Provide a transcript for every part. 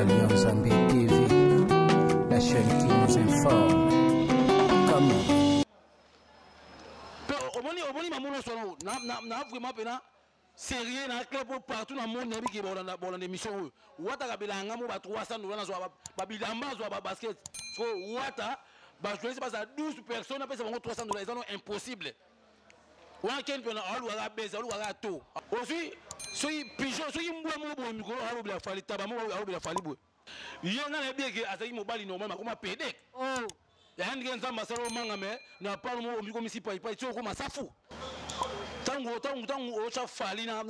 Chantal Yanzambe TV, la chaîne qui nous informe. Comment Omoni omoni mamono solo na na na vraiment pena sérieux na club partout na monde nayebi ke bolanda bolanda émission oyo wata kabela nga mo ba 300 dollars nazwa ba bilamba azwa ba basket so wata ba journaliste baza 12 personnes apesa bango 300 dollars eza no impossible. Wana ken mpe alukaka beza alukaka to ozwi soki pigeon soki mbwa moko boye mikolo alobela Fally, taba moko alobela Fally boye. Ye nga nayebi eke azalaki mobali normal, makoma pede. Oh. Ya ndenge Nzambe asala omanga me na palo moko omikomisi paipai ti okoma safu. Ntango otya Fally na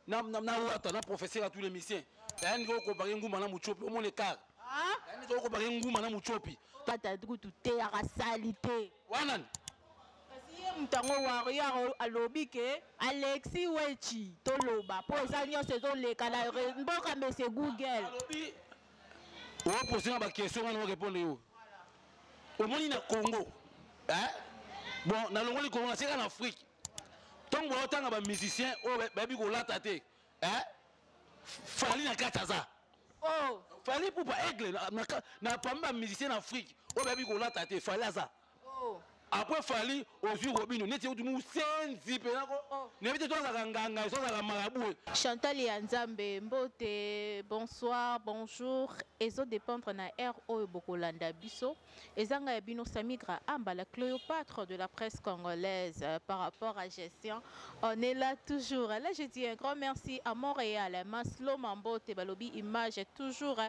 wata na professeur ya tous les musiciens, ya ndenge okompare nguma na Mutiopi, omona écart. Ya ndenge okompare nguma na Mutiopi. Tata kutu te akasali te. Wana kasi ye moto yango warrior alobi ke Alexis Wechi toloba mpo eza nyonso ezoleka na mboka mese Google. Alobi opose na baquestion wana orépondre yo. Omoni na Congo, hein? Bon, nalongoli Congo, naseka na Afrique. Ntango baotanga bamusicien oyo bayebi kolata te, hein? Fally na kati aza. Oh. Fally Ipupa aigle na parmi bamusicien na Afrique oyo bayebi kolata te, Fally aza. Oh. Après Fally ozwi Robino neti oti mosenzi mpena ko. Oh. Nayebi te to azalaka nganga, so azalaka marabu. Chantal ya Nzambe, mbote, bonsoir, bonjour. Ezo dépendre na heure oyo bokolanda biso. Ezanga ya bino Samigra Amba, la Cléopâtre de la presse congolaise. Par rapport à gestion, on est là toujours. Là, je dis un grand merci à Montréal, Maslo Mambote, Balobi, image toujours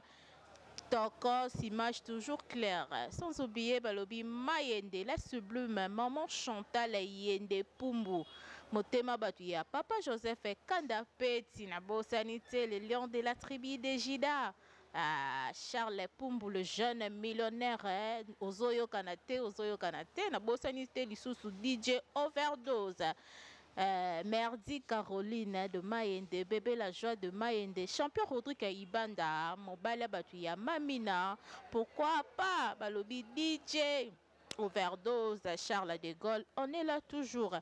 tokos, image toujours claire. Sans oublier Balobi Mayende, la sublime maman Chantal Yende Pumbu. Motema Batuya, Papa Joseph Kanda Peti, Nabo Sanité, le lion de la tribu de Jida. Ah, Charles Pumbu, le jeune millionnaire, hein, Ozoyo Kanate, Ozoyo Kanate, Nabo Sanité, lisusu DJ Overdose. Merdi Caroline de Mayende, bébé la joie de Mayende, champion Rodrigue Ibanda, Mobala Batuya Mamina, pourquoi pas Balobi DJ Overdose, Charles de Gaulle, on est là toujours.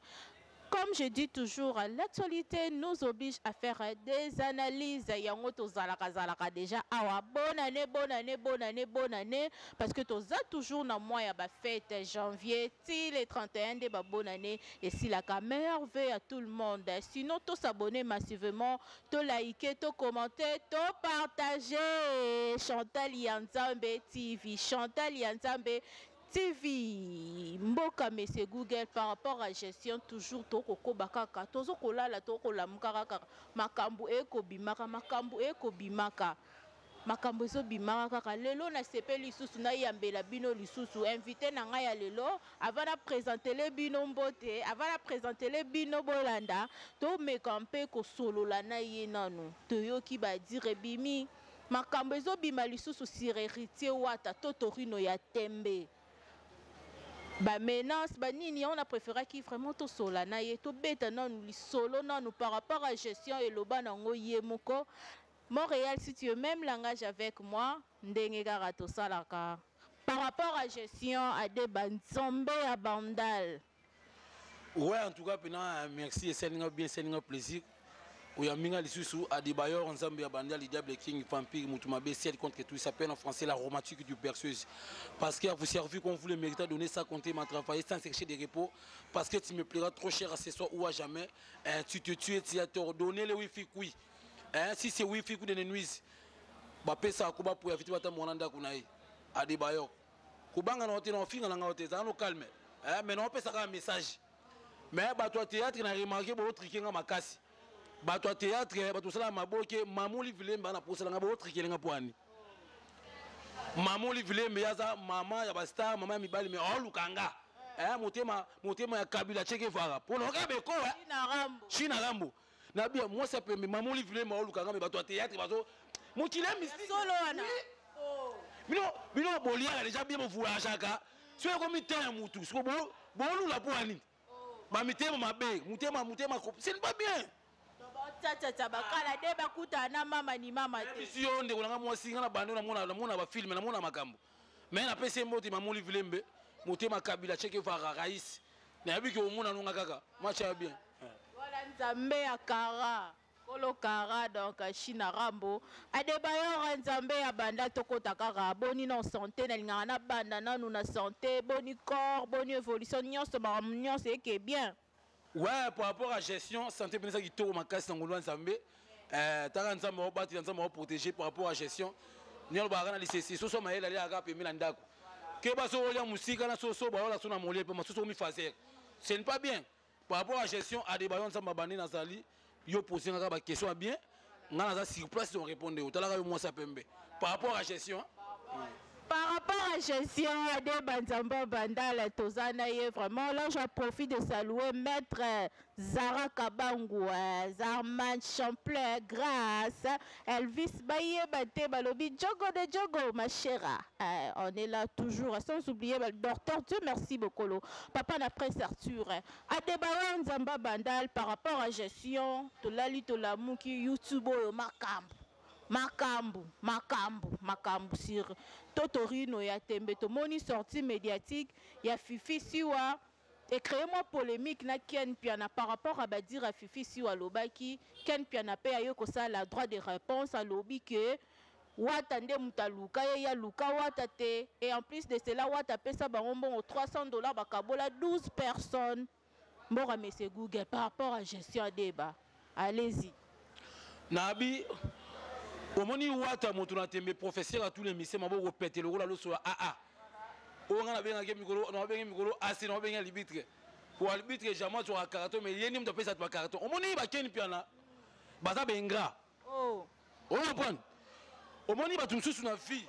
Comme je dis toujours, l'actualité nous oblige à faire des analyses. Yango tozalaka zalaka déjà. Awa, bonne année, bonne année, bonne année, bonne année. Parce que toza toujours na mois ya ba fête janvier, ti le 31 de ba bonne année. Et si la meilleure vœu à tout le monde. Sinon, to s'abonner massivement, to liker, to commenter, to partager. Chantal Yanzambe TV, Chantal Yanzambe TV, mboka monsieur Google par rapport à gestion toujours tokokoba kaka tozokolala tokolamuka kaka makambo ekobimaka makambo ekobimaka makambo ezobimaka kaka lelo nasepeli lisusu nayambela bino lisusu invité na ngai ya lelo avant na présentele bino mbote avant na présentele bino bolanda tomeka mpe kosolola na ye nanu toyoki badire bimi makambo ezobima lisusu sur Héritier Wata to Torino ya tembe ba menace ba nini on a préféré qui vraiment tosola na ye tobeta nanu lisolo nanu par rapport à gestion eloba nango ye moko. Montréal, si tu es même langage avec moi, ndenge kaka tosalaka par rapport à gestion ade banzombe ya Bandal. Ouais, en tout cas pena merci, esalinga bien, esalinga plaisir. Oyaminga lisusu Adebayor Nzambe ya Bandal, le diable king vampire mutumabe ciel contre tout, il s'appelle en français la romantique du berceuse. Parce qu'il a vous servi comme vous le méritez, donner ça compter, m'a travaillé sans chercher des repos, parce que tu me plairas trop cher à ce soir ou à jamais. Hein, tu te tues, tu as tort, donner le wifi oui. Hein, si c'est wifi ou de nuise, ba pesa ko ba pour éviter bata mwana ndako na ye. Adebayor. Kobanga na hotel, na finga na hotel, ça no calme. Hein, mais non pesa ka message. Mais bato ya théâtre na remarqué bo triquer nga makasi. Bato ya théâtre bato sala maboke mamuli vilemba na posala nga bo triquer nga poani. Mamuli vilemba yaza mama ya ba star, mama ya mibali mais olukanga. Hein, motema motema ya Kabila Che Guevara. Pona ka beko, hein. China Rambo. China Rambo. Na bia moi ça peut mamuli vilemba olukanga mais bato ya théâtre bazo mokili ya mystique. Solo wana. Oui. Bino bino bolia déjà bien voyageaka. Soki ekomi temps ya mutu, soki bolula po ani. Ba mitema mabe, mutema mutema ko, c'est pas bien. Tata bakala de bakuta na mama ni mama te. Si yo ndeko nanga mwasi nga na bando na mona na mona ba film na mona makambo. Mais na pese mbote mamuli vilembe, motema Kabila Che Guevara rais. Na yebi ke omona nonga kaka, match ya bien. Voilà Nzambe ya kara. Kolo Kara, donc China Rambo. Adebayor Nzambe ya banda tokota kaka boni non santé nalingaka na banda nanu na santé boni corps boni évolution nyonso makambo nyonso eke bien. Ouais, par rapport à gestion santé mpenza kitoko makasi na ngolu ya Nzambe. Taka Nzambe aobatela, Nzambe aoprotéger par rapport à gestion. Ni alobaka na lisese soso mayele aliaka pembe na ndako ke baso olia mosika na soso baola so na molie mpe masusu omi fazer, ce n'est pas bien. Par rapport à gestion, Adebayo Nzambe abandi nazali yo pose nga ba question ya bien, nga naza sur place on répondre otalaka yo mwasi ya pembe par rapport à gestion. Par rapport à gestion, Adeba Nzamba Bandal, Tozana ye, vraiment, là, j'en profite de saluer Maître Zara Kabangu, Zarman Champlain, Grâce, Elvis Baye Bate Balobi, Djogo de Djogo, ma chéra. On est là toujours, sans oublier le docteur Dieu merci beaucoup. Papa na Prince Arthur. Adeba Nzamba Bandal, par rapport à gestion, Tolali Tolamuki, YouTube, Makambo. Makambu, makambu, makambu sur Totorino ya Tembe, tomoni sortie médiatique ya Fifi Siwa et créé moi polémique na Ken Piana par rapport à badire à Fifi Siwa lobaki Ken Piana pe ayo ko la droit de réponse à lobi que Wata nde mutaluka ye ya luka Wata te, et en plus de cela Wata pesa bango mbongo $300 bakabola 12 personnes. Mbora monsieur Google par rapport à gestion à débat. Allez-y. Nabi omoni Wata moto na tembe professeur à tous les missions maboko pete lokola loso ya AA. Oyo nga nabengaki mikolo, nabengi mikolo AC, nabengi arbitre. Pour arbitre jamais tu as carton mais yeni moto apesa ba carton. Omoni ba Ken Piana baza bengra. Oh. On comprend. Omoni bato mosusu na vie.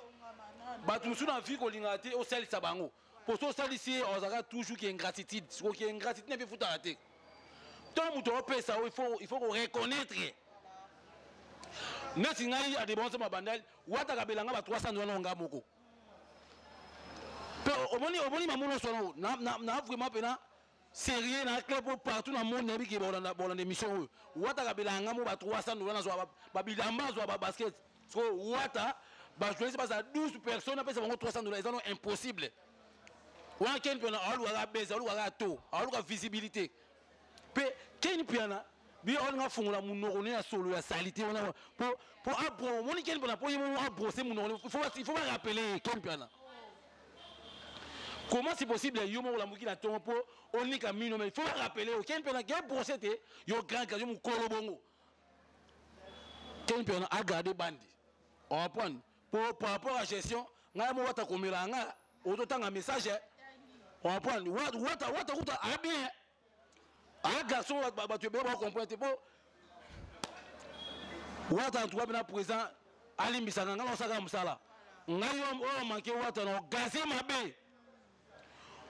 Bato mosusu na vie kolinga te osalisa bango. Pour so osalisi ozalaka toujours ki ingratitude. Siko ki ingratitude na vie futaka te. Tant moto opesa il faut qu'on reconnaître. Neti ngai Adebayo Nzamba Bandal Wata kabelanga ba 300 wana nga moko. Pe omoni mamono sono na vraiment pena sérieux na club partout na monde nabi ki bolanda bolanda émission oyo. Wata kabelanga mo ba 300 wana zo ba bilamba zo ba basket. So Wata ba journaliste ba za 12 personnes pesa bango $300 eza non impossible. Wana Ken Piana aluka beza aluka to aluka visibilité. Pe Ken Piana bi on nga fungola munoko ne ya solo ya salité wana po abro moni Ken Piana po yemo abrosser munoko, il faut pas rappeler Ken Piana. Comment c'est possible yo mo la muki na tongo po onika mino, mais il faut pas rappeler Ken Piana ke brosser te yo grand ka yo mukolo bongo. Ken Piana a gardé bandi. On apprend pour par rapport à gestion ngai mo wata komela nga ototanga message. On apprend wata wata wata kuta a bien. Un garçon ba tu bien comprendre po wata en tout cas bien présent alimbisa nga nga saka musala ngai yo o manqué wata no gazé mabe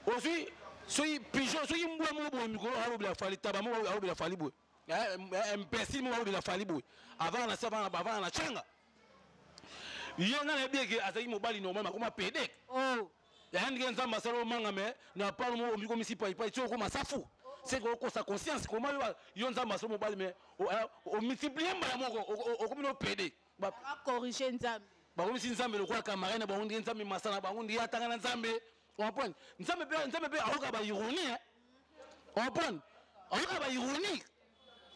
aussi soki pigeon soki mbwa mo bo mikolo alobela Fally taba mo alobela Fally boye imbécile mo alobela Fally boye avant na sa avant na changa ye nga na bieke azaki mobali normal makoma pédé. Oh. Ya ndenge Nzambe asala omanga me na parle mo omikomisi paipai ti okoma safu c'est que okosa conscience comment yo Nzambe asala mobali mais omultiplier mbala moko okomi no pédé. Ba corriger Nzambe. Bakomisi Nzambe lokola camarade na bango ndenge Nzambe masala na bango ndenge atanga na Nzambe. On comprend Nzambe mpe aoka ba ironie, hein. On comprend aoka ba ironie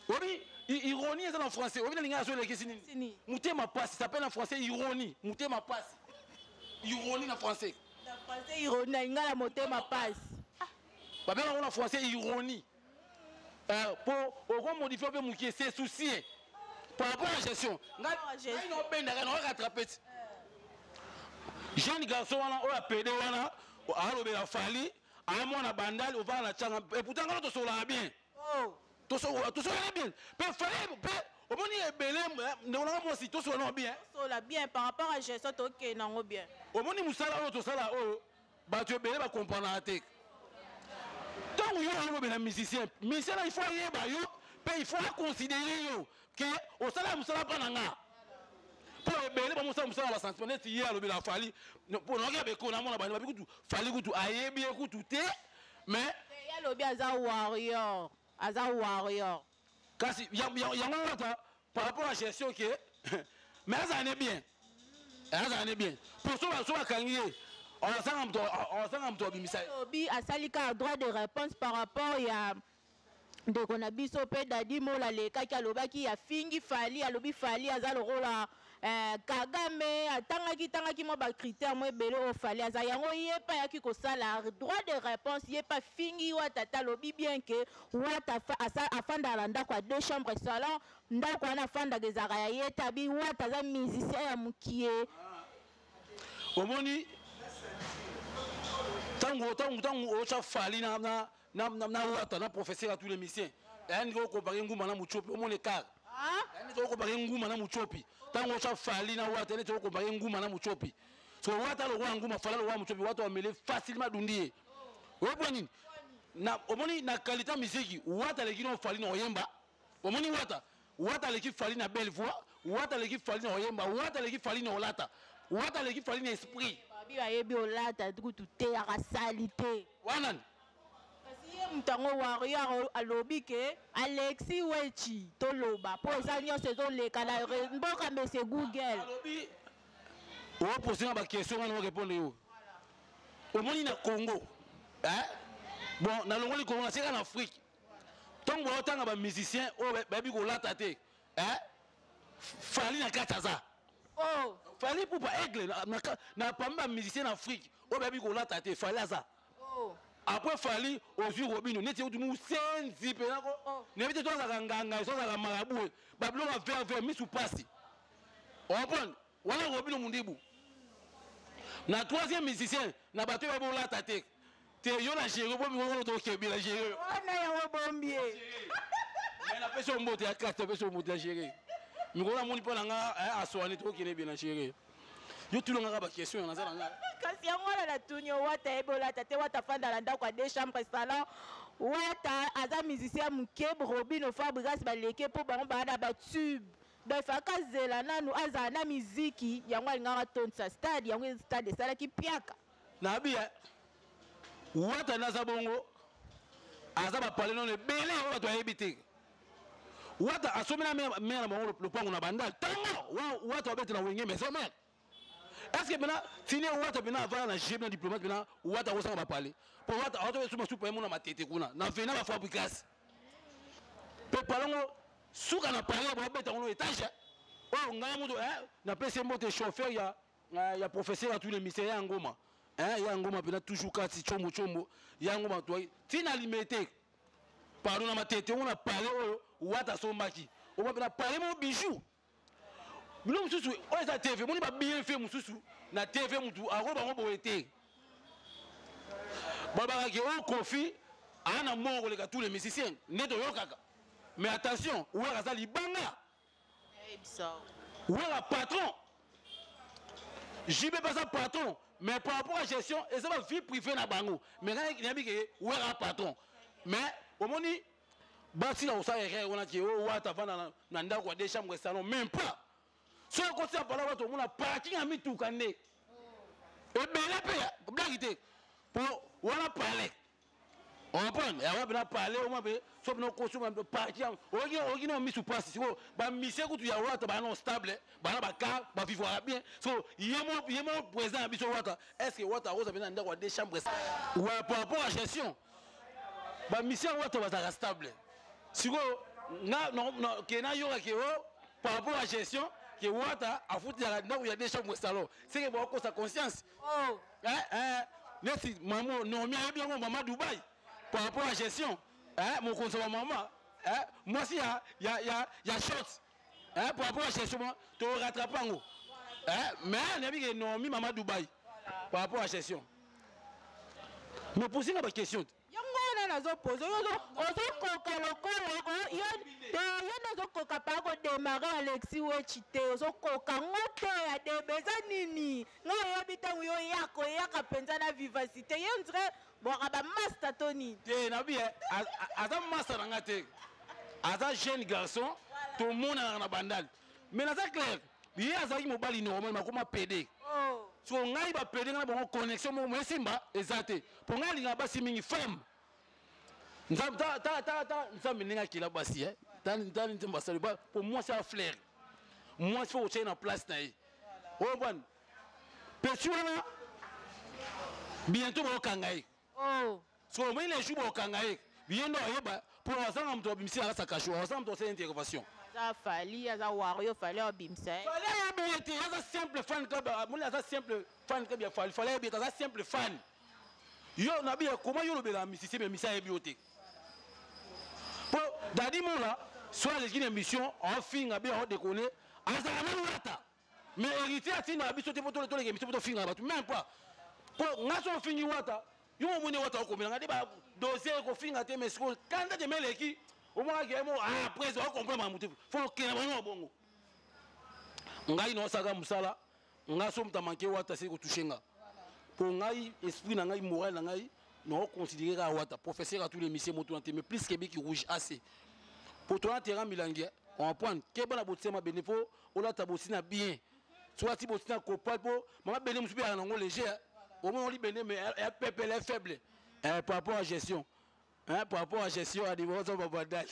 obi ironie eza na français obi nalinga azo elekisi nini Sini. Motema pasi s'appelle en français ironie, motema pasi, ironie na français. Na français ironie, na lingala motema pasi. Babengaka yango na français ironie. Po oko modifier mpe mokie c'est soucier par rapport à gestion. Par rapport à gestion. Ngai naobendaka na orattrape ti jeune garçon wana oyo apede wana alobela Fally amwana Bandali ovanda na tianga et pourtant ngano tosolaka bien. Oh. Tosolaka bien mpe Fally mpe omoni ebele ndeko nanga mwasi tosola nao bien. Sola bien par rapport à gestion tokende nango bien. Omoni mosala oyo tosala oyo bato ebele bakomprenaka te. Ntango yo alobela musicien, musicien na il faut ayeba yo mpe il faut aconsidérer yo ke osala mosala mpa na nga mpo ebele bamosala mosala basentiment neti ye alobela Fally mpo naoki ya beko namona bani babi kutu Fally kutu ayebi ye kutu te mais Ye alobi aza warrior, aza warrior. Kasi yango wata par rapport à gestion ke mais azala ne bien, azala ne bien po so bakangi ye azanga moto abimisa ye. Alobi asali kaka droit de réponse par rapport ya Ndeko na biso mpe Dadi Mola alekaki, alobaki, afingi Fally, alobi Fally aza lokola Kagame, atangaki tangaki mwa bacritère mwa ebele oyo Fally aza yango. Ye mpe ayaki kosala droit de réponse, ye mpe afingi Wata te. Alobi bien ke Wata afandaka na ndako ya deux chambres salon, ndako wana afandaka ezalaka ya ye te. Abi Wata aza musicien ya mokie. Omoni, ntango otya Fally na Wata na professeur ya tous les musiciens, eya ndenge okompare nguma na mutiopi. Omoni écart, eya ndenge okompare nguma na mutiopi. Ntango otya Fally na Wata, neti okompare nguma na mutiopi. So Wata lokola nguma, Fally lokola mutiopi. Wata wamele facilement, adundi ye. Oyebwa nini na omoni na qualité ya musique, Wata aleki na Fally na oyemba. Omoni, Wata aleki Fally na belle voix, Wata aleki Fally na oyemba, Wata aleki Fally na olata, Wata aleki Fally na esprit. Babi ayebi olata kutu te, akasali te. Wana. Kasi ye moto yango warrior alobi ke Alexi Wechi, toloba mpo eza nyonso ezoleka na mboka, mese Google. Alobi opose nga baquestion, nga na orépondre yo. Omoni, na Congo, eh? Bon, nalongoli Congo, naseka na Afrique. Ntango baotanga bamusicien oyo bayebi kolata te, eh? Fally na kati aza. Oh. Fally Ipupa aigle na parmi bamusicien na Afrique oyo bayebi kolata te, Fally aza. Oh. Après Fally, ozwi Robino neti oti mosenzi mpena ko. Oh. Nayebi te, to azalaka nganga, so azalaka marabu, babiloko ya vert vert, misu pasi, ocomprendre. Wana Robino Mundibu. Na troisième musicien na bato oyo bolata te te, yo na géré bo mikolo tokebela géré. Wana yango bombi ye. Mais napesi yo mbote ya kati, napesi yo mbote ya géré. Mikolo namoni mpo na nga aswani, tokokende bien na géré. Yo tulongaka baquestion ya naza na nga. Kasi yango wana natuni yo: Wata yebi olata te, Wata afanda na ndako ya deux chambres salon, Wata aza musicien moke, Robino, Fabrigas baleke mpo bango baa na batube. Donc efaka azela nanu azala na miziki yango alingaka atondisa stade yango, stade esalaki piaka. Nabi Wata naza bongo, aza bapale nono ebele oyo bato bayebi te. Wata asombi na mare na bango lopango na Bandal. Ntango Wata babetela Wenge Maison Mère, est ce que mpena tini Wata mpena avanda na jeb na diplomate, mpena Wata akosanga bapale po Wata aoto supa ye mona matete kuna na vena bafabrikas mpe palongo suka na palais babeta ngo étage oyo. Ngai moto napesi ye mbote, chauffeur ya professeur ya tous les mystères ya ngoma, ya ngoma mpena toujours kati chombo chombo ya ngoma twai ntina Limete, pardon, na matete ngo na palais oyo Wata asombaki oma mpena palais mo bijou. Biloko mosusu oyo eza TV, moni babienfait mosusu na TV, mutu ako bango boye te. Balobaka oyo Kofi aa na mbongo koleka tous les musiciens nde toyokaka. Mais attention, Wera aza libanga, Wera patron, JB mpe aza patron, mais par rapport à gestion eza bavie privée na bango. Mais ngai nayebi ke Wera patron. Mais omoni, basila kosala erreur wana ke oyo Wata avanda na ndako ya deux chambres salon, même pas. Soki okotisa pala bato, omona parking ya mituka nde ebele mpe blaki te po wana palais, comprendre yango mpena palais oma mpe so mpena okosi parking, oyoki na misu mpasi. Sikoyo bamisie kutu ya Wata baa non stable, bana bacar, bavivre bien. So ye mo président na biso Wata, est ce que Wata akoza mpena ndako ya deux chambres? Ouais, par rapport à gestion, bamisie ya Wata bazalaka stable. Sikoyo ke nayoka ke o par rapport à gestion ke Wata afutilaka ndako ya deux chambres salon, seke bakokosa conscience. Oh. Neti mama Nomi ayebi yango, mama Dubai, par rapport à gestion, mokonzi wa mama mwasi ya short, par rapport à gestion torattrape yango. Mais nayebi ke Nomi, mama Dubai, par rapport à gestion, mais posinga baquestion te. Yango wana nazopose, ozokoka lokola yo te, yo nde ozokoka pa kodémarrer Alexi Wechi te, ozokoka ngo te. Ya debe eza nini? Nga oyebi ntango yo yaka, oyaka mpenza na vivacité. Ye ndire bwaka bamaster to nini? Te, nabi aza master na nga te, aza jeune garçon, tomonanaka na Bandali. Mais naza clair, ye azalaki mobali normal, makoma pédé. Oh. So ngai bapédé, ngai na bango connexion moko mo esimba eza te, mpo ngai alingaka basi mingi femme. Nzambe, ta ta ta Nzambe ndenge akela basi, tani tani Nzambe asali mpo mwasi afleur, mwasi fo kotia ye na place na ye oyo bwana pesi wana. Bientôt baokanga ye. Oh. So omoni, le jour baokanga ye, ye ndo ayeba. Mpo azanga moto abimisi na kasa kasho, azanga moto asala intervention. Aza Fally, aza Wario, Fally abimisa ye. Fally ayebi ye te, aza simple fan club, amoni aza simple fan club ya Fally. Fally ayebi ye te, aza simple fan. Yo nabi ya koma yo olobela musicien, mais musicien ayebi yo te. Mpo Dadi Mola soit aleki na émission, aofinga be aodekone, azala na wata. Mais héritier atindaka biso te mpo toleka émission mpo tofingaka bato, même pas. Mpo nga so ofingi wata, yo omoni wata okomela nga nde ba dossier ekofinga te, mais sikoyo kanda te meleki omonaki ye mo après okomprendre makambo te, fo okende bango na bongo. Ngai naosaka mosala, nga so moto amanke wata se kotouche nga. Mpo ngai esprit na ngai, moral na ngai, naoconsidere kaka wata professeur à tous les missions moto na te, mais plus que biki rouge AC. Po toza terrain milangi, on prend keba na botia mabende fo olata botina bien. Soki ati botina kopa po mama bende mosusu mpe nango léger. Omona oli bende mais ya pepele est faible. Par rapport à gestion. Hein, par rapport à gestion à niveau ça va dal.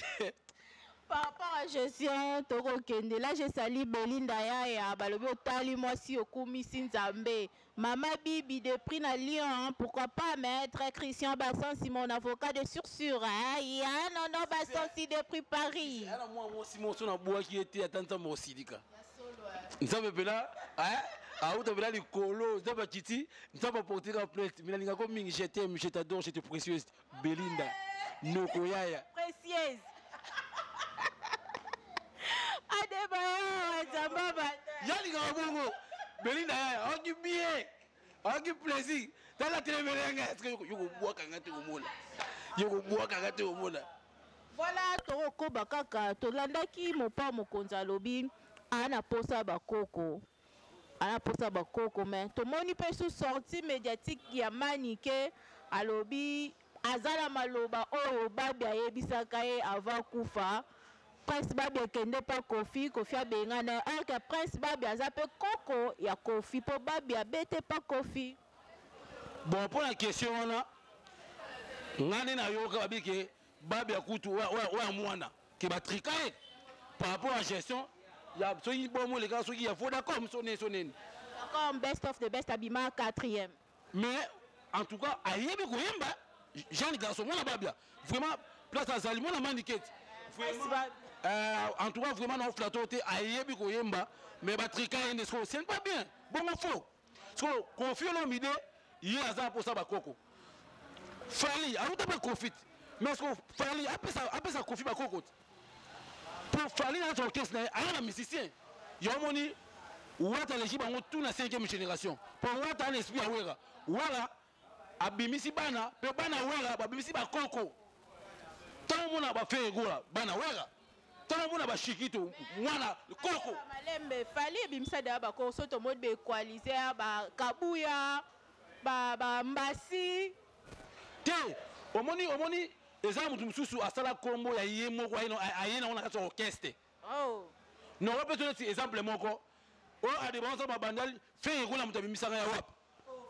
Par rapport à gestion tokokende là, je salue Belinda Yaya balobi otali mwasi okumisi Nzambe. Mama Bibi de prix na Lyon, hein, pourquoi pas maître Christian Bassansi, mon avocat de sursure, hein, ya non non Bassansi de prix Paris. Ala moi moi Simon son aboa qui était attendre mon sidika. Nzambe pela, hein, auta pela likolo, nzambe kiti, nzambe porter la plainte. Mina linga ko mingi, je t'aime, je t'adore, je te précieuse Belinda. Noko yaya. Précieuse. Adebayo Nzamba ba. Ya linga bongo. Belinda yaya, oki bien. Oki plaisir. Tala telemelenga, est-ce que yoko bwaka nga te komona? Yoko bwaka nga te komona. Voilà, tokokoba kaka tolandaki mopa mokonzi alobi ana posa bakoko. Ana posa bakoko, mais tomoni pe sous sortie médiatique ya Manike alobi azala maloba oyo Babi ayebisaka ye avant kufa. Prince Babi akende pa Kofi, Kofi abenga na ye. Or que Prince Babi aza pe koko ya Kofi, po Babi abete pa Kofi. Bon, pour la question wana, ngane na yoka babi ke Babi akutu wa mwana ke batrika ye par rapport à gestion ya soki bomo les gars soki ya Vodacom sonné sonné. D'accord, best of the best abima 4e. Mais en tout cas ayebi koyemba jeune garçon mwana Babia vraiment place azali mwana Manike vraiment, en tout cas vraiment na flatter te ayebi koyemba mais batrika ye nde sikoyo c'est pas bien bongo faux. Sikoyo Kofi Olomide ye aza posa bakoko. Fally auta pe Kofi mais sikoyo Fally apesa Kofi bakoko pour Fally na orchestre na ye aya na musicien ya omoni Wata leki bango tout na 5e génération pour Wata un esprit ya Wera. Wera abimisi bana pe bana Wera babimisi bakoko. Tango mona ba fait egola bana Wera. Tango mona ba Shikito mwana koko. Malembe Fally ebimisa da bakoko soto mode be equaliser ba Kabuya ba Mbasi. Te omoni eza mutu mususu asala kombo ya ye moko aye na ona kati orchestre. Oh. Non, on peut donner exemple moko. Oh, Adebanza Babandal, fait egola mutu abimisaka ya wapi?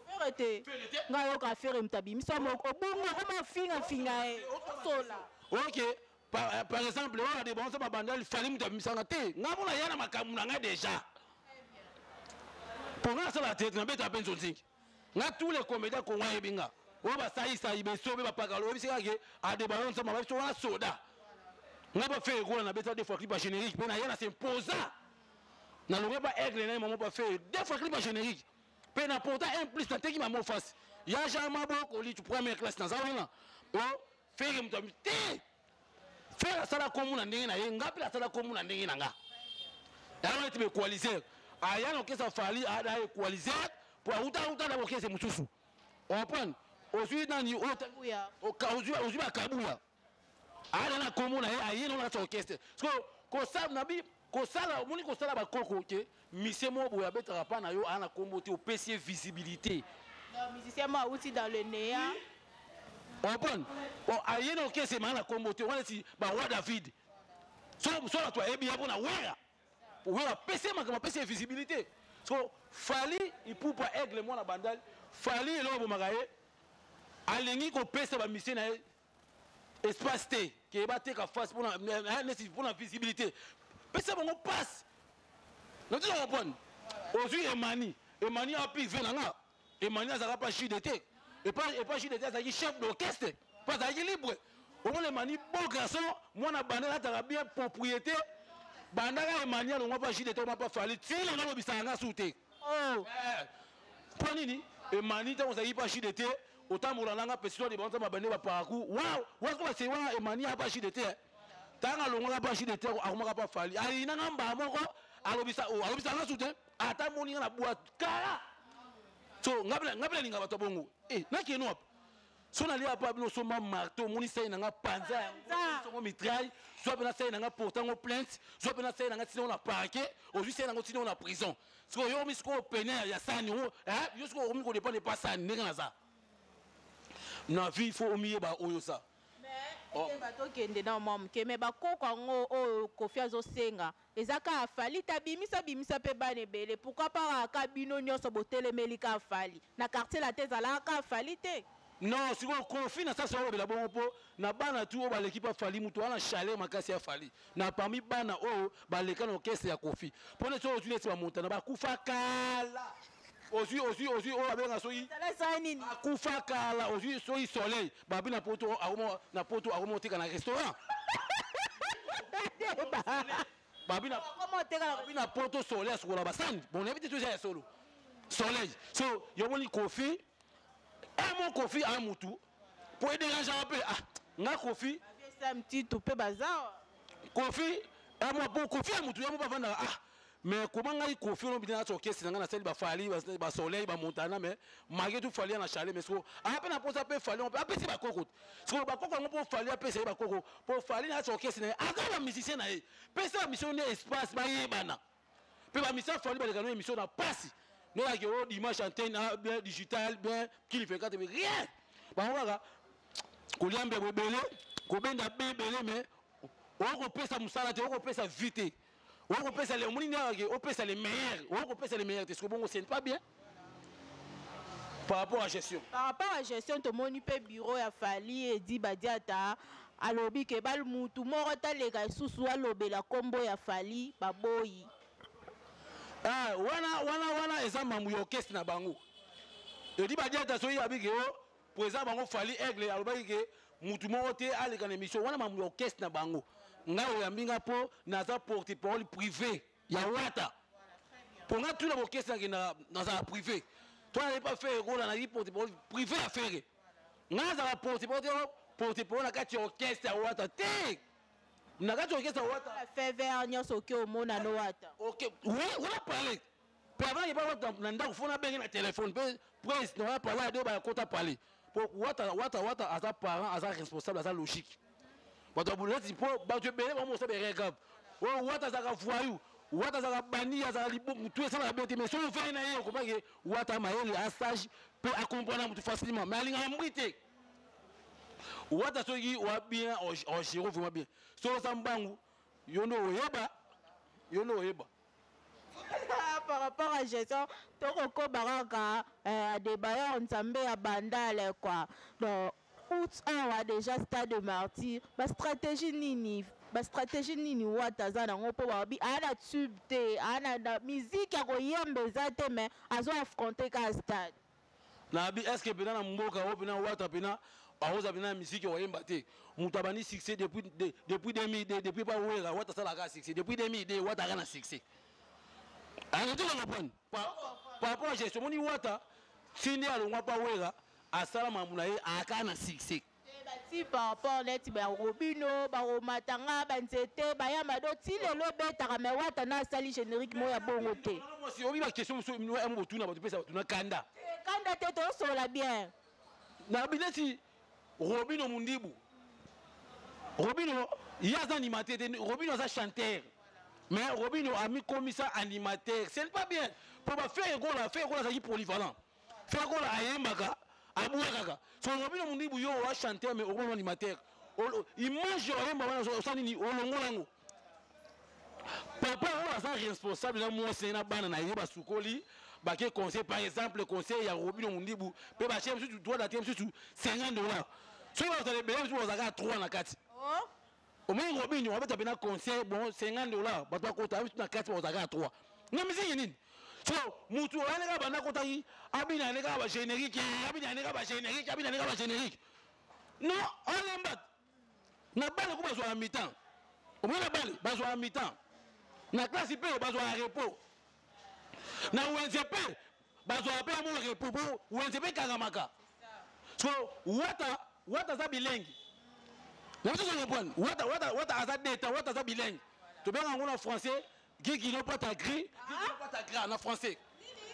Ferre te. Nga yoka ferre mutu abimisa moko. Bongo koma finga finga e. Sola. OK. Par exemple, oh, Adebanza Babandal, Fally mutu abimisaka te. Nga mona ya na makambo na nga déjà. Pour nga sala tête na beta penzo nzingi. Nga tous les comédiens qu'on a ebinga. Oyo ba sayi sayi be sobe ba pakalo, oyo bisika ke Adebanza Babandal so wana soda. Nga ba fait egola na beta deux fois clip générique, pe na ya na s'imposa. Na longue ba aigle na maman ba fait deux fois clip générique. Pe na porta un plus na teki maman face. Ya Jean Maboko li tu première classe na zawana. Oh faire mutu te. Faire sala komu na ndenge na ye, nga pe la sala komu na ndenge na nga. Ya na tibe equaliser. Aya na kesa Fally ada equaliser pour uta na kesa mususu. On prend ozui nani Kabuya. Ozui ba Kabuya. Ada na komu na ye, aye na na orchestre. Parce que ko sala na bi ko sala moni ko sala ba koko ke musicien mo boya betaka pa na yo ana kombo te opesi visibilité. Non, musicien mo auti dans le néant. On prend. Bon, aye na orchestre ma na kombo te wana si ba roi David. So so la toi ebi ya bona wera. Wera pesi ma pesi visibilité. So Fally Ipupa aigle mwana bandal, Fally eloko bomaka ye alingi ko pesa ba musicien na ye espace te ke ba teka face pour na nesi pour la visibilité. Pesa bango passe. Non tu comprends? Ozui Emani, Emani a pi ve nanga. Emani azaka pas JDT. Et pas JDT azaki chef d'orchestre. Pas azaki libre. Omona Emani beau garçon, mwana banda alataka bien, propriété. Bandaka Emani alongwa pa JDT, oma pa Fally, ti lelo alobisaka nga su te. Oh. Mpo nini? Emani ntango ozalaki pa JDT, otambola nanga pesi to libanda mabande ba parcours. Wow, wasko ba sewa Emani apa JDT. Tanga alongwaka pa JDT, akomaka pa Fally. Ayina nga mbala moko, alobisa, oh, alobisa nga su te. Ata moni nga na boîte kala. So nga nga nalinga bato bongo. Eh, nakeno wapi? So nalia pa bino somba marteau, omoni sai na nga panza yango, songo mitraille, zwa mpe na sai na nga porte yango plainte, zwa mpe na sai na nga tina na parquet, ozwi sai na ngo tina na prison. Sikoyo yo omi sikoyo pene ya sani, yo sikoyo okomi kodependre pa sani ndenge naza. Na vie il faut omiyeba oyo sa. Mais tokende na mwa moke, mais bakoko yango oyo Koffi azosenga eza kaka Fally te, abimisa bimisa mpe bana ebele. Pourquoi pas kaka bino nyonso botelemeli kaka Fally? Na quartier la te ezalaka kaka Fally te. Non, sikoyo Koffi na sasa olobela bongo mpo na bana tu oyo baleki pa Fally, moto wana chaleur makasi ya Fally na parmi bana oyo baleka na orchestre ya Koffi. Mpo neti oyo ozwi neti bamontana bakufa kala. Ozwi, ozwi, ozwi oyo babenga soki Tala nini? Akufa kala, ozwi soki soleil, babi na poto, akomo na poto, akomo oteka na restaurant. Babi na Akomo oteka na babi na poto soleil asukola basani. Bon, nayebi te toza ya solo. Soleil. So, yo moni Koffi, un mot Koffi a mutu pour déranger un peu. Ah, nga Koffi. Sam Tito pe bazar. Koffi, un mot pour Koffi a mutu, ya mo bavanda. Ah, mais comment ngai Koffi on bien na orchestre nga na sali ba Fally, ba Soleil, ba Montana, mais malgré tout Fally na chalet, mais so a pe na posa pe Fally, on peut apesi ba koko. So ba koko ngo po Fally apesi ba koko, po Fally na orchestre na aza ba musicien na ye. Pesa ba mission ne espace ba yebana. Pe ba mission Fally ba lekano émission na passe. Nous la que dimanche antenne bien digital bien qu'il fait quatre rien. Ba ngaka koliambe bobele, kobenda bebele mais okopesa musala te, okopesa vite. Okopesa le omoni ndaka opesa le meilleur, okopesa le meilleur te, ce que bongo c'est pas bien. Par rapport à gestion. Par rapport à gestion, tomoni pe bureau ya Fally et dit Badiata alobi ke bal mutu moko taleka susu alobela kombo ya Fally baboyi. Ah, wana wana wana eza mambu ya orchestre na bango. Edi Badiata soki abiki o président bango Fally Aigle alobaki ke mutu moko te aleka na émission wana mambu ya orchestre na bango. Ngai oyambi nga po naza porte-parole privé ya Wata. Pour nga tout na orchestre na naza privé. Toi n'avais pas fait rôle na porte-parole privé à faire. Nga naza porte-parole porte-parole na kati orchestre ya Wata te. Na kati orchestre ya Wata. La fait vert nyonso oke omona no Wata. OK, oui, on a parlé. Puis avant il pas na ndako fona bengi na téléphone pe prince na parler de ba kota parler. Pour Wata Wata Wata aza parent aza responsable aza logique. Bato buleti po bato ebele ba mosa be grave. O Wata zaka voyou, Wata zaka bani aza libo mutu esala la bête mais so fait na ye ko ke Wata mayele a sage peut accompagner mutu facilement mais alinga mbite. Wata soki wa bien o gérer vraiment bien. So sa mbangu yondo oyeba yondo oyeba. Par rapport à gestion, tokoko baraka Adebayor Nzambe ya Bandale quoi. Donc août 1 déjà stade de martyr, ba stratégie nini, ba stratégie nini Wata za nango po ba bi ana tube te, ana na musique ya koyemba eza te mais azo affronter ka stade. Na bi est-ce que pena na mboka o pena Wata pena aoza pena musique oyemba te. Mutu abandi succès depuis de, depuis 2002, depuis pas Wera Wata sala ka succès depuis 2002 Wata ka na succès. Alors tu comprends? Par rapport à gestion moni Wata sindi alongwa pa Wera asala mambu na ye aka na succès. Ti par rapport neti ba Robino, ba Romatanga, ba Nzete, ba Yamado, ti lelo betaka mais Wata na sali générique moya bongo te. Moi si obi ba question musu no ambo tuna ba tupesa tuna kanda. Kanda te to sola bien. Na bineti Robino Mundibu. Robino, il y a un animateur, Robino est un chanteur. Mais Robino a mis comme ça animateur. C'est pas bien. Pour faire goal, faire goal, ça qui polyvalent. Faire goal à Yembaka, à Bouakaka. So Robino Mundibu yo a chanteur mais au animateur. Il mange Yemba wana so nini olongolango. Papa oyo aza responsable na mwasi na bana na ye basukoli bake conseil par exemple conseil ya Robino Mundibu pe ba chef surtout droit d'attente surtout $50. Soki bazala ebele mosusu bazalaka 3 na kati. Oh. Omoni Robino abeta pena conseil bon $50 bato bakota biso na kati bazalaka 3. Na musique nini? So mutu oyane kaka banda kotaki abina ne kaka ba générique, abina ne kaka ba générique, abina ne kaka ba générique. Non, olemba. Na bale ko bazwaka mi-temps. Omoni na bale bazwaka mi-temps. Na classe mpe bazwaka repos. Na wenze mpe bazwaka mpe yango repos mpo wenze mpe ekangamaka. So wata wata aza bilengi. Na biso comprendre. Wata wata wata aza deta, wata aza bilengi. Tobenga yango na français Gigi no pata gris, Gigi no pata gras na français.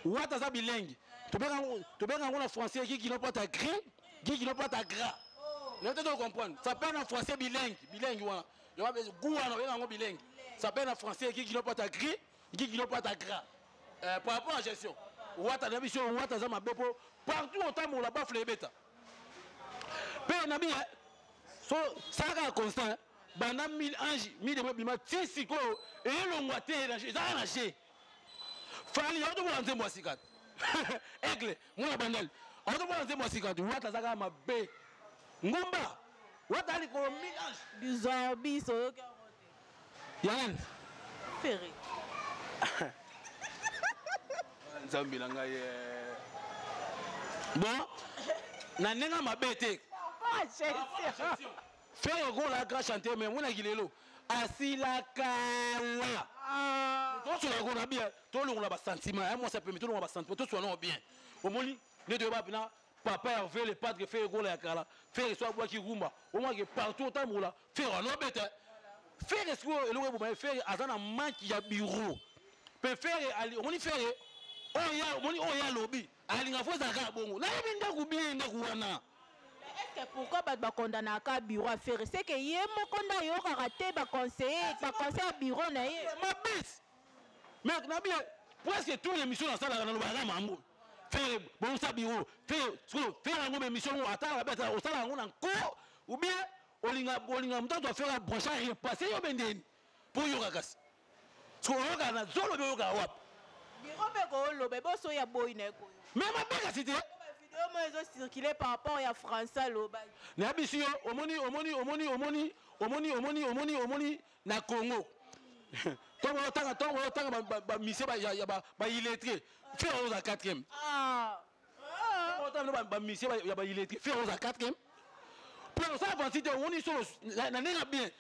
Wata aza bilingue. Tobenga yango na français Gigi no pata gris, Gigi no pata gras. Na to comprendre. Ça s'appelle en français bilingue, bilingue wana. Yo ba goût wana benga yango bilingue. Ça s'appelle en français Gigi no pata gris, Gigi no pata gras. Par rapport à gestion. Wata na biso wata za mabe po partout otambola bafle ebeta. Pe na bi so saka constant banda 1000 ange 1000 demo bima ti sikoyo elongwa te ezaka na g fali aotobola nzembo ya sika aigle mwana bandali aotobola nzembo ya sika te wata azaka mabe ngomba wata ali kolo 1000 ange bizarre biso oyoki yango te ya nani Ferre nzambe na ngai bon na ndenge mabe te. Ferre Gola grand chanteur mais monaki lelo asila kala. Tosola kona bien, tolongola ba sentiment, ya mwasi pembe tolongola ba sentiment, tosola nango bien. Omoni nde toyeba mpena papa Hervé le padre Ferre Gola ya kala, Ferre so abwaki rumba, omwaki partout otambola, Ferre anobeta. Ferre sikoyo eloko eboma ye, Ferre aza na manque ya bureau. Mpe Ferre omoni Ferre oyo omoni oyo alobi alinga fo ezalaka ya bongo. Nayebi ndako bien ndako wana. Est-ce que pourquoi bato bakondanaka bureau ya Ferre? C'est que ye moko nde ayokaka te baconseiller baconseil ya bureau na ye. Mabisi. Mais na bien presque toutes les émissions nasalaka nalobaka mambo. Ferre bongisa bureau, Ferre sikoyo Ferre yango ba émission yango atalaka be atala osala yango na nko ou bien olinga olinga moto ato affaire branche a repasser yo bendeni po yoka kasi. Sikoyo oyokaka na zolo be oyokaka wapi? Bureau mpe kooloba eboso ya boyi na ye koyo. Mais mabe kasi te. Video moko ezocircule par rapport ya français alobaki. Nayebisi yo omoni omoni omoni omoni omoni omoni omoni omoni na Congo. Ntango otanga ntango otanga bamisie ya baillettré Ferre oza 4e. Ntango otanga bamisie ya baillettré Ferre oza 4e. Mpo osala vanti te omoni solo na ndenge bien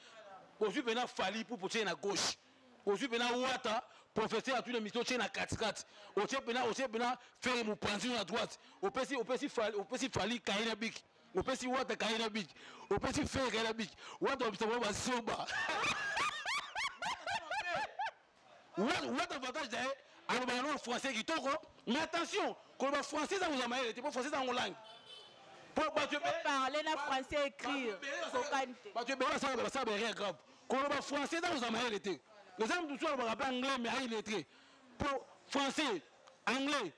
ozwi mpena Fally mpo otie na gauche, ozwi mpena Wata professeur ya tous les otie na katikati, otie mpena Ferre mopanzi na droite, opesi opesi Fally opesi Fally kaye na biki, opesi Wata kaye na biki, opesi Ferre kaye na biki. Wata obisa bango bazoba. Wata avantage na ye alobaka na français kitoko, mais attention koloba français eza kozwa mayele te, po français eza yango langue. Po bato parler na français écrire kokani te. Bato ebele basala baerreur grave. Koloba français eza kozwa mayele te. Eza motu mosusu alobaka mpe anglais mais aillettré. Po français, anglais,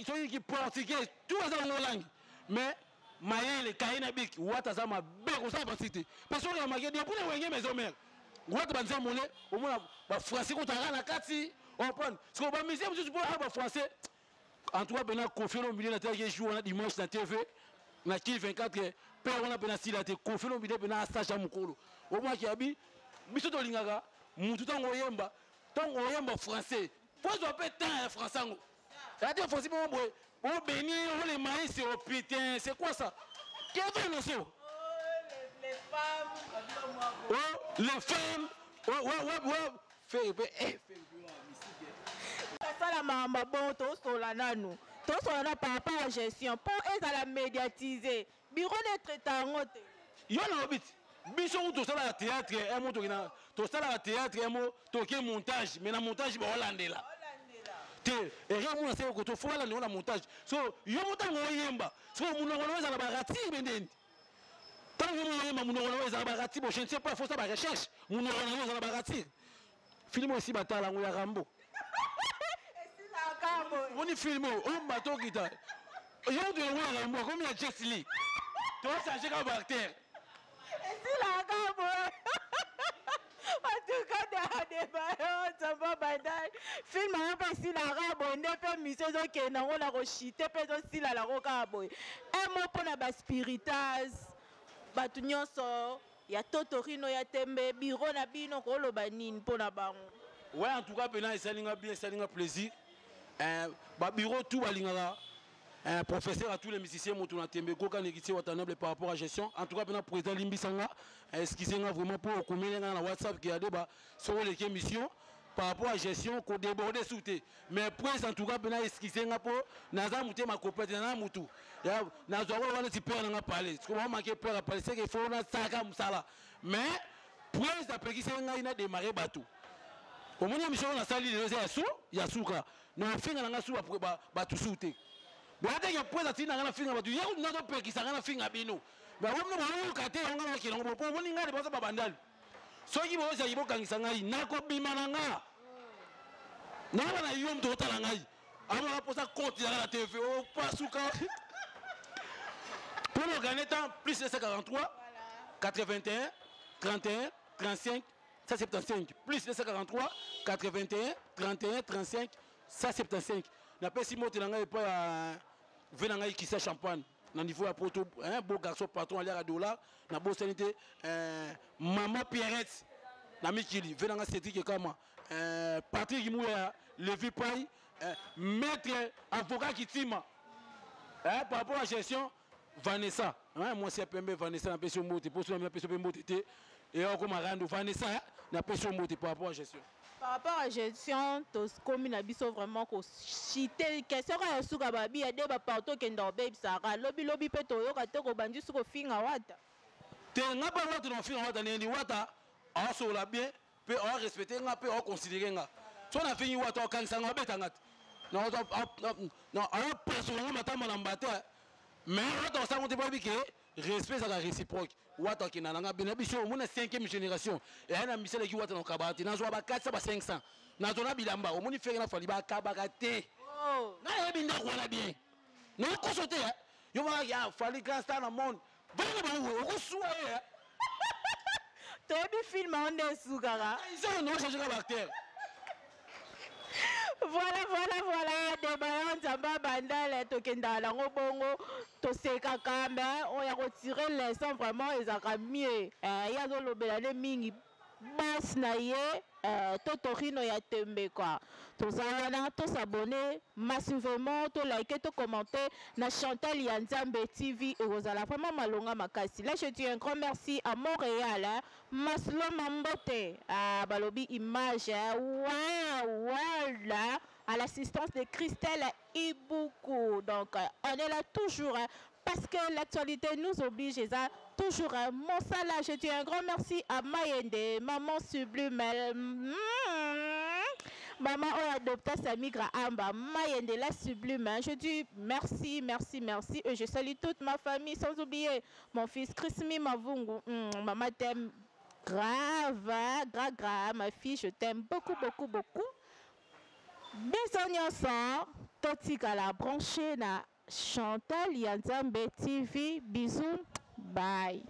soki ki portugais, tout eza yango langue. Mais mayele kaye na biki Wata aza mabe kosala français te. Parce que oyo depuis na Wenge Maison Mère Wata banzembo mone omona ba français kotaka na kati comprendre. Sikoyo ba musicien mosusu mpo awa ba français en tout cas mpena Koffi Olomide natalaki jour wana dimanche na TV na Ki 24 mpe wana mpena sila te. Koffi Olomide mpena asage ya mokolo omwaki abi biso tolingaka mutu ntango oyemba ntango oyemba français po ozwa mpe temps ya français yango ati français mpo boye obeni ole maïs. Oh putain, c'est quoi ça? Quelle notion? Les femmes. Oh, les femmes. Oh, ouais. Ferre mpe eh. Basala makambo bon tosola nanu tosola na par rapport à gestion mpo ezala médiatise bureau ne traite yango te. Yo nalobi ti biso ku tosalaka théâtre emo tokina tosalaka théâtre emo toke montage mais na montage baolandela te erreur mona se koto fo balanda na montage. So yo mo ntango oyemba siko monoko na yo ezala barati bendeni ntango yo mo oyemba monoko na yo ezala barati. Bon, je ne sais pas, faut ça barecherche monoko na yo ezala barati. Film oyo esi batala yango ya Rambo. Esilaka boye. Omoni film oyo omba tokita yo moto yango ya Rambo akomi ya Jet Li tochange kaka baacteur. Esilaka boye. En tout cas, Adebayo Nzambe Bandal, film yango mpe esilaka boye nde mpe mission ezokende yango na koshite mpe ezosila yango kaka boye. Un mot mpona baspiritas bato nyonso ya totorino ya tembe bureau na bino koloba nini mpona bango? Ouais, en tout cas mpena esalinga bien, esalinga plaisir. Babureau tout balingaka Un professeur à tous les musiciens, moto na tembe goka héritier Watanabe par rapport à gestion. En tout cas, pena président limbisanga, excusez nga vraiment pour okomela nga na WhatsApp qui a débat sur les émissions par rapport à gestion ko déborder sous te. Mais prince en tout cas pena excusez nga po naza mutema kopete na mutu. Ya nazwa wana ti père nga parler. Comment manquer père à parler, c'est qu'il faut na saka musala. Mais prince apekisi ngai na démarrer bato. Omoni émission na sali lelo ya su ya suka. Na finga na nga su bato su te. Boyateke prince atinda nga na finga bato. Ye kutu nazopekisa nga na finga bino. Bakomino bayoka te yango nga nakende ngo po omoni ngai liboso babandali. Soki bozali bokangisa ngai nakobima na nga. Nanga na yo moto otala ngai. Amaka posa compte ya na TV opasuka. Pour le gagner temps plus 243 81 31 35 175 plus 243 81 31 35 175. Napesi mbote na ngai epai ya ve na ngai kisa champagne na niveau ya poto, hein, beau garçon patron aliaka dollar na bosani te, mama Pierrette na mikili ve na ngai Cédric Ekama, Patrick Mouya Levi Pai, maître avocat Kitima, hein, par rapport à gestion Vanessa, hein, mwasi ya pembe Vanessa napesi yo mbote poso na napesi yo mpe mbote te e okoma rando Vanessa, hein, napesi yo mbote par rapport à gestion. Par rapport à gestion, tokomi na biso vraiment kochite question kaka ya suka babi ya de bapartout okenda obebisaka lobi lobi mpe toyoka te kobandi suka ofinga wata. Te nga mpe wata na ofinga wata nini wata aosola bien mpe aorespecte nga mpe aoconsidere nga so nafingi wata okangisa nga obeta nga te aopasola nga matamba na mba te mais wata osango te boyebi ke respect ezalaka réciproque. Wata akenda na nga bena biso omona 5e génération eya na misala eki wata na okabaka te nazwa ba 400 ba 500 nazwa na bilamba omoni fere na fali bakabaka te. Nayebi ndako wana bien nakoso te yo mona ya fali grand star na monde bana bango okosuwa ye. Toyebi film yango nde esukaka. Ezaka na ochange ka baacteur. Voilà, voilà, voilà, débat Nzamba Bandal, tokenda nango bongo, tosekaka, mais on a retiré leçon vraiment ezaka mieux. Ya zolobela ne mingi boss na ye, Totorino ya tembe quoi. Toza wana to s'abonner massivement, to liker, to commenter na Chantal ya Nzambe TV et ozala vraiment malonga makasi. Là je dis un grand merci à Montréal, hein, Maslo Mambote, à Balobi Image, hein, waouh, voilà, à l'assistance de Christelle Ibuku. Donc on est là toujours, hein, parce que l'actualité nous oblige, et ça, toujours, hein, Monsala, je dis un grand merci à Mayende, maman sublime, elle, maman oyo adopta Samigra Amba, Mayende la sublime, hein. Je dis merci, merci, merci, et je salue toute ma famille, sans oublier mon fils Chrismi Mavungu. Maman t'aime grave, hein, grave, grave, ma fille, je t'aime beaucoup, beaucoup, beaucoup. Biso nyonso, totikala branché na Chantal ya Nzambe TV. Bisous, bye.